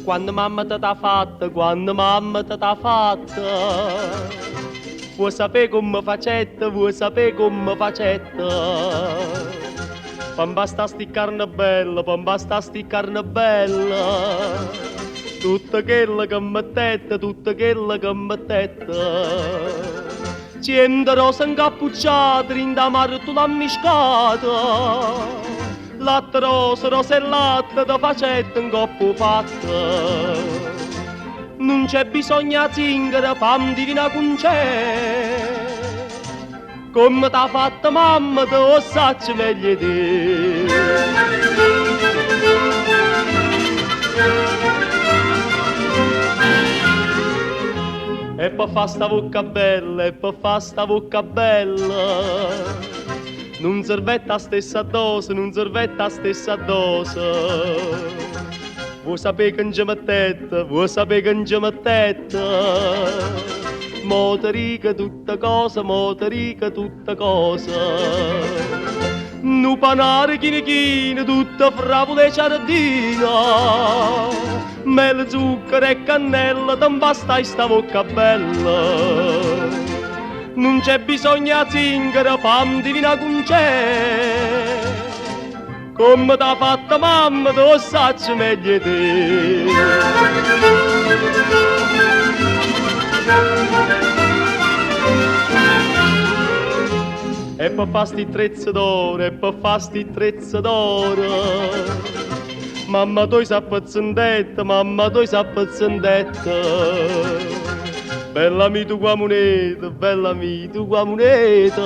Quann mamma te t'ha fatta, quann mamma te t'ha fatta, vuò sapè comm facette, vuò sapè comm facette. P' 'mpastà sti carne belle, p' 'mpastà sti carne belle, tutto chello che mettette, tutto chello che mettette. Ciento rose 'ncappucciate, dint' 'a mare tu l'ha mmiscata. Latte rosa, rosa e latte, te facette 'ncopp' 'o fatto. Nun c'è bisogno 'a zingara, famm divina cuncè. Comme t'ha fatta mamma, te 'o saccio meglio 'e te. E pe' fa sta vocca bella, e pe' fa sta vocca bella, nun servette 'a stessa dose, nun servette 'a stessa dose. Vuò sapè che nce mettette, vuò sapè che nce mettette? Mo te dico tutte cose, mo te dico tutte cose. Nu panaro chino chino, tutto fravule 'e ciardino, mele, zucchero e cannella, te 'mpastai sta vocca bella. Nun c'è bisogno 'a zingara, famm divina cuncè. Comme t'ha fatta mamma, t' 'o saccio meglio 'e te. E pe' fa sti trezze d'oro, e pe' fa sti trezze d'oro, mamma toi s'appezzendette, mamma toi s'appezzendette. Bella mi tu qua moneta, bella mi tu qua moneta.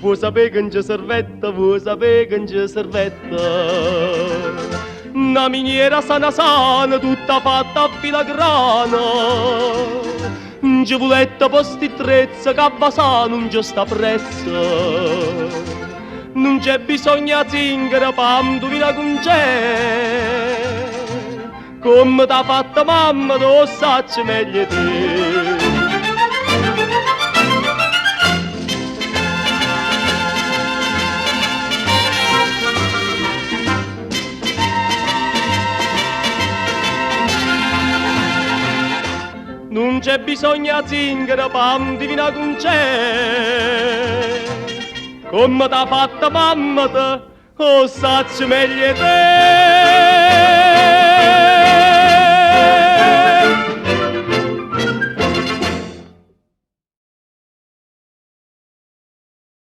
Vuò sapè che nce servette, vuò sapè che nce servette? Na miniera sana sana, tutta fatta a filagrana. Nce vulette po' sti trezze, che a vasà nun ce sta prezzo. Nun c'è bisogno 'a zingara p' 'nduvinà cuncè. Comme t'ha fatta mamma, t' 'o ssaccio meglio 'e te. Nun c'è bisogno 'a zingara p' 'nduvinà cuncè. Comme t'ha fatta mammeta, 'o ssaccio meglio 'e te.